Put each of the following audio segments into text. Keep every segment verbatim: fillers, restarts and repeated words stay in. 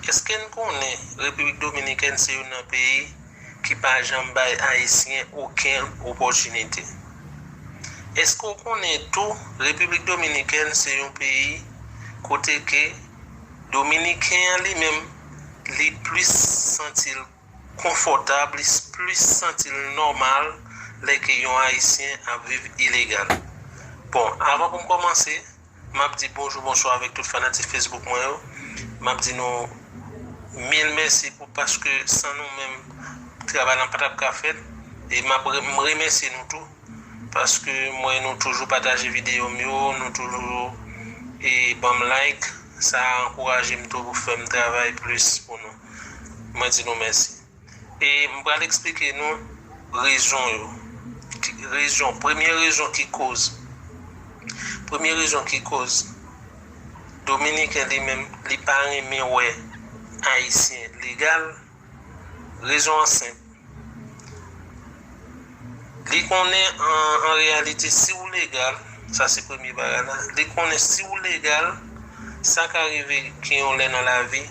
Èske n konnen Repiblik Dominikèn se youn nan peyi ki pa janm bay Ayisyen okenn opòtinite? Èske w konnen tou, Repiblik Dominikèn se yon peyi kote ke Dominiken an li menm, li plis santi l konfòtab, li plis santi l nòmal lè ke yon Ayisyen ap viv ilegal? Bon, avan pou m kòmanse, m ap di bonjou, bonswa avèk tout fanatik Facebook mwen yo. M ap di nou mil mèsi pou, paske san nou menm, travay lan pa t ap ka fèt. E m ap re-, m remèsye nou tou, paske m wè nou toujou pataje videyo m yo, nou toujou, e, ban m like. Sa ankouraje m tou pou fè m travay plis pou nou. Mwen di nou mèsi. E m pral eksplike nou rezon yo. Ki, rezon, premye rezon ki koz. Premye rezon ki koz Dominiken li menm, li pa renmen wè Ayisyen legal. Rezon an senp. Li konnen an, an reyalite, si w legal, sa se premye bagay la, li konnen si w legal, sa ka rive gen yon lè nan lavi,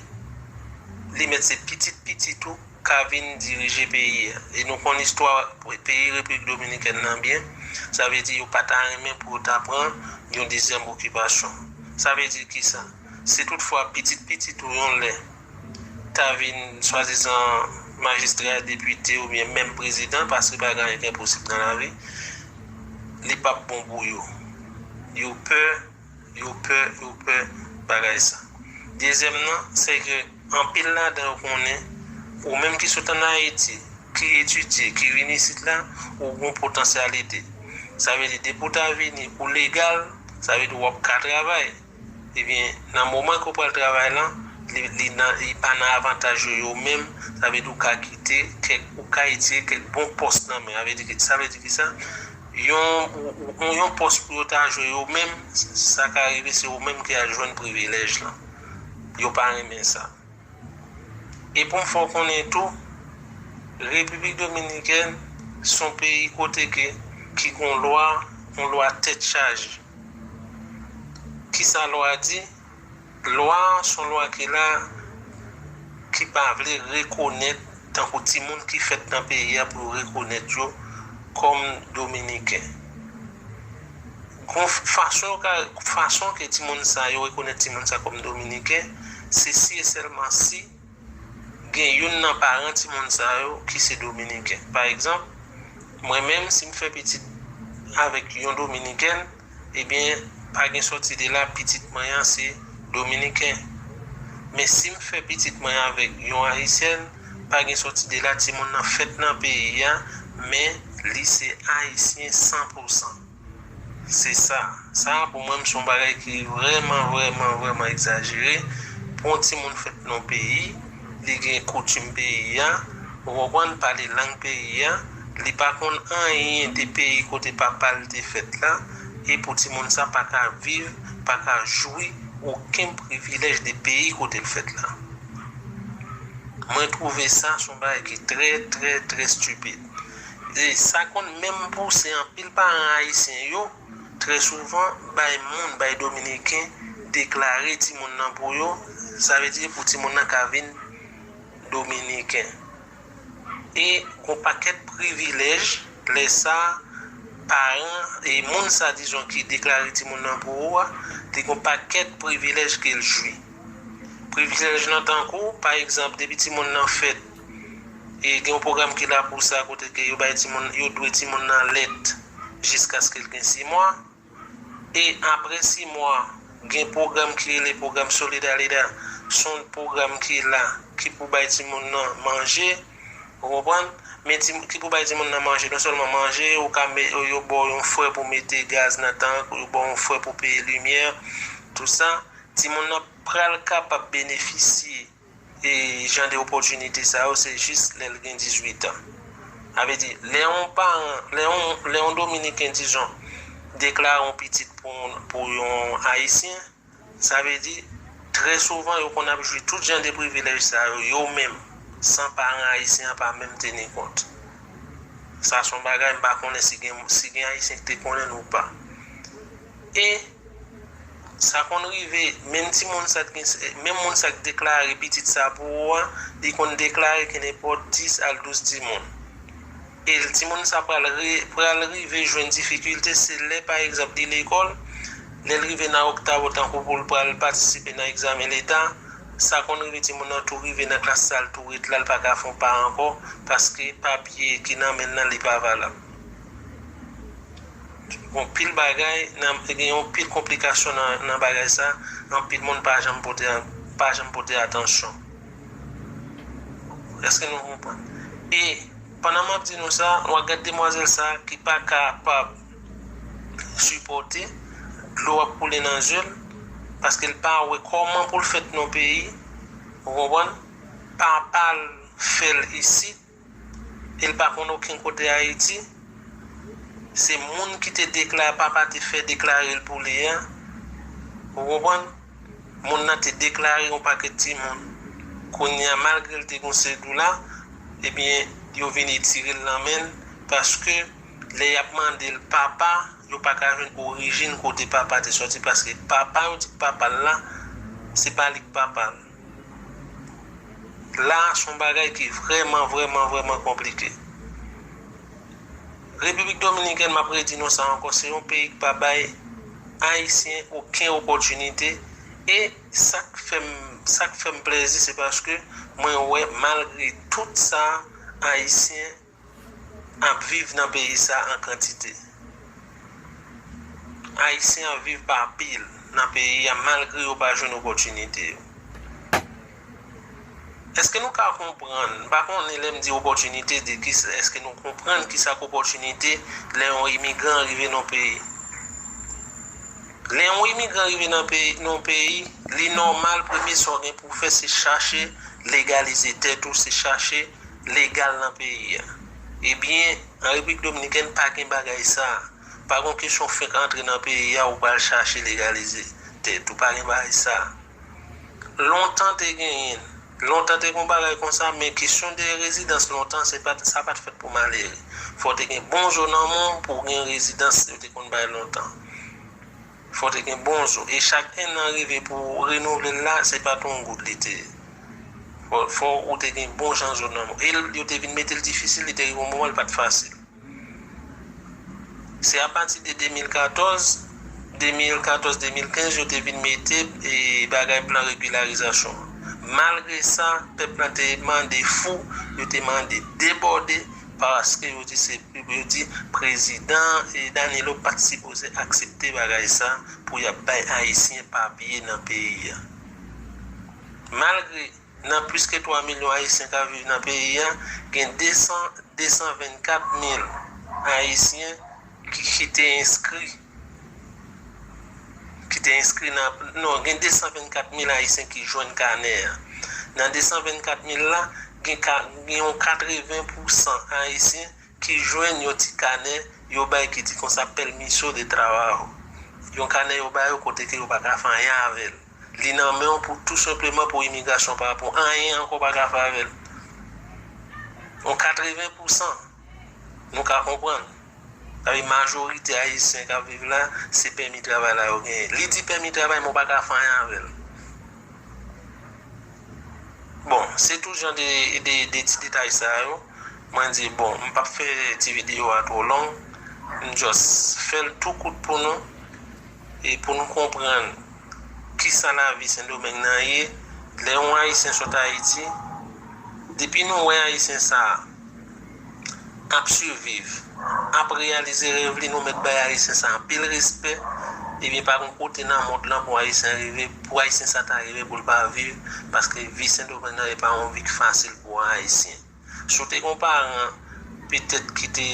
li mèt se pitit pitit ou ka vin dirije peyi a. E nou konn istwa peyi Repiblik Dominikèn nan byen. Sa vle di yo pa ta renmen pou yo ta pran yon dezyèm okipasyon. Sa vle di kisa? Si toutfwa pitit pitit ou yon lè ta vin swadizan majistra, depite oubyen menm prezidan, paske pa gen anyen ki enposib nan lavi, li p ap bon pou yo. Yo pè, yo pè, yo pè bagay sa. Dezyèm nan, se ke anpil ladan yo konnen, ou menm ki sot ann Ayiti, ki etidye, ki vin isit la, ou gen potansyalite. Sa vle di, depi w ta vini, ou legal, sa vle di w ap ka travay. Ebyen, nan moman ke w pral travay lan, li, li nan, li pa nan avantaj yo, yo menm, sa vle di w ka kite kèk, ou ka retire kèk bon pòs nan men. Sa vle di ki, sa vle di kisa? Yon, yon, yon pòs pou yo ta jwe yo menm, sa ka rive se ou menm ki al jwenn privilèj lan. Yo pa renmen sa. E pou m fè w konnen tou, Repiblik Dominikèn se yon peyi kote ke, ki gon lwa, yon lwa tèt chaje. Kisa lwa di? Lwa a se yon lwa ki la, ki pa vle rekonèt tankou timoun ki fèt nan peyi a pou yo rekonèt yo kòm Dominiken. Gon f-, fason yo ka, fason ke timoun sa yo rekonèt timoun sa kòm Dominiken, se si e sèlman si gen youn nan paran timoun sa yo ki se Dominiken. Pa egzanp, mwen menm, si m fè pitit avèk yon Dominikèn, ebyen, pa gen sòti de la, pitit mwen an se Dominiken. Men si m fè pitit mwen avèk yon Ayisyèn, pa gen sòti de la, timoun nan fèt nan peyi a, men li se Ayisyen san pou san. Se sa. Sa, pou mwen, se yon bagay ki vrèman, vrèman, vrèman egzajere. Pou yon timoun fèt nan yon peyi, li gen koutim peyi a, ou konprann, pale lang peyi a, li pa konn anyen de peyi kote papa l te fèt la, e pou timoun sa pa ka viv, pa ka jwi okenn privilèj de peyi kote l fèt la. Mwen twouve sa se yon bagay ki trè, trè, trè stipid. E sa konn menm pouse anpil paran ayisyen yo, trè souvan, bay moun, bay Dominiken, deklare timoun nan pou yo, sa vle di pou timoun nan ka vin Dominiken. E gon pakèt privilèj, lè sa, paran, e moun sa, dizon, ki deklare timoun nan pou ou a, li gon pakèt privilèj ke l jwi. Privilèj nan tankou, pa egzanp, depi timoun nan fèt, e gen yon pwogram ki la pou sa, kote ke yo bay timoun, yo dwe timoun nan lèt jiskaske l gen sis mwa. E apre sis mwa, gen pwogram ki rele pwogram Solidarida. Se yon pwogram ki la, ki pou bay timoun nan manje, ou konprann? Men ti, ki pou bay timoun nan manje, non sèlman manje, ou ka me-, yo ba w yon frè pou mete gaz nan tank, yo ba w yon frè pou peye limyè, tou sa. Timoun nan pral kapab benefisye e jan de opòtinite sa yo, se jis lè l gen dizuit an. Sa vle di, lè yon paran, lè yon, lè yon Dominiken, dizon, deklare yon pitit pou, pou yon Ayisyen, sa vle di, trè souvan, yo konn ap jwi tout jan de privilèj sa yo, yo menm, san paran ayisyen an pa menm teni kont. Sa se yon bagay, m pa konnen si gen, si gen Ayisyen ki te konnen l ou pa. E Sa konn rive, menm timoun sa k gen, menm moun sa k deklare pitit sa pou ou a, li konn deklare gen nenpòt dis al douz timoun. E timoun sa pral, re, pral rive jwenn difikilte, se lè, pa egzanp, li lekòl, lè l rive nan oktav, tankou pou l pral patisipe nan egzamen leta, sa konn rive timoun nan tou rive nan klas sa l tou ret la, l pa ka fè yon pa ankò, paske papye ki nan men l nan li pa valab. Gon pil bagay, nan, gen yon pil konplikasyon nan, nan bagay sa, anpil moun pa janm pote, pa janm pote atansyon. Èske nou konprann? E pandan m ap di nou sa, w a gad demwazèl sa ki pa kapab sipòte, dlo ap koule nan zye l, paske l pa wè kòman pou l fèt nan peyi, ou konprann? Papa l fè l isit, e l pa konn okenn kote Ayiti. Se moun ki te deklare, papa te fè deklare l pou li a. Ou konprann? Moun nan te deklare yon pakèt timoun. Kounye a, malgre l te gon sèdou la, ebyen, yo vin retire l nan men l, paske lè y ap mande l papa, yo pa ka jwenn orijin kote papa te sòti, paske papa yo di papa l la, se pa li k papa l. La a se yon bagay ki vrèman, vrèman, vrèman konplike. Repiblik Dominikèn, m ap redi nou sa ankò, se yon peyi ki pa bay Ayisyen okenn opòtinite. E sa k fè m, sa k fè m plèzi, se paske mwen wè, malgre tout sa, Ayisyen ap viv nan peyi sa an kantite. Ayisyen ap viv pa pil nan peyi a, malgre yo pa jwenn opòtinite yo. Èske nou ka konprann? M pa konnen, lè m di opòtinite, de ki, èske nou konprann ki sa k opòtinite lè yon imigran rive nan peyi? Lè yon imigran rive nan peyi, nan peyi, li nòmal, premye sa w gen pou w fè, se chache legalize tèt ou, se chache legal nan peyi a. Ebyen, an Repiblik Dominikèn, pa gen bagay sa. Pa gen kesyon fenk antre nan peyi a, ou pral chache legalize tèt ou. Pa gen bagay sa. Lontan te genyen l. Lontan te gen bagay konsa, men kesyon de rezidans lontan, se pa t, sa pa t fèt pou malere. Fò w te gen bon zo nan men w pou w gen rezidans yo te konn bay lontan. Fò w te gen bon zo. E chak enn an rive pou w renouvle l la, se pa t yon goud li te ye. Fò, fò ou te gen bon jan zo nan men w. E l, yo te vin mete l difisil, li te rive yon moman, li pa t fasil. Se apati de de mil katòz, de mil katòz, de mil kenz, yo te vin mete, e, bagay plan regilarizasyon an. Malgre sa, pèp la te mande fou, yo te mande debòde, paske yo di se, yo di prezidan, e, Danilo pa t sipoze aksepte bagay sa pou y ap bay Ayisyen papye nan peyi a. Malgre nan plis ke twa milyon Ayisyen k ap viv nan peyi a, gen de san, de san vennkat mil Ayisyen ki, ki te enskri, ki te enskri nan, non, gen de san vennkat mil Ayisyen ki jwenn kanè a. Nan de san vennkat mil la, gen ka, gen yon katreven pousan Ayisyen ki jwenn yon ti kanè yo bay ki di konsa permiso de trabajo. Yon kanè yo bay yo kote ke yo pa ka fè anyen avè l. Li nan men w pou tou senpleman pou imigrasyon pa pou anyen ankò pa ka fè avè l. Yon katreven pousan, nou ka konprann. Sa vle majorite Ayisyen k ap viv la, se pèmi travay la yo genyen. Li di pèmi travay, men w pa ka fè anyen avè l. Bon, se tout jan de, de, de ti detay sa yo. Mwen di, bon, m p ap fè ti videyo a twò long. M just fè l tou kout pou nou. E pou nou konprann kisa lavi Sendomeng nan ye, lè yon Ayisyen sot Ayiti, depi nou wè Ayisyen sa a ap siviv, ap reyalize rèv li, nou mèt bay Ayisyen sa anpil respè. Ebyen, pa gen kote nan mond lan pou Ayisyen rive, pou Ayisyen sa ta rive pou l pa viv, paske vi Sendomeng nan e pa yon vi k fasil pou Ayisyen. Si w te gen yon paran, petèt ki te,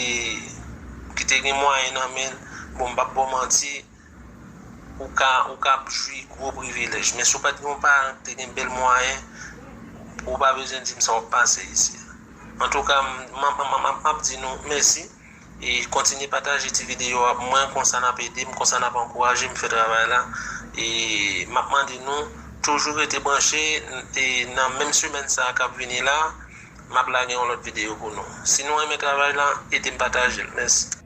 ki te gen mwayen nan men l, bon, m p ap ba w manti, ou ka, ou ka ap jwi gwo privilèj. Men si w pa t gen yon paran ki te gen bèl mwayen, ou pa bezwen di m sa w ap pase isi a. Antouka, m, m, m, m, m, m ap di nou mèsi. E kontinye pataje ti videyo a pou mwen, konsa n ap ede m, konsa n ap ankouraje m fè travay la. E m ap mande nou toujou rete branche, e nan menm semèn sa a k ap vini la, m ap lage yon lòt videyo pou nou. Si nou renmen travay la, ede m pataje l. Mèsi.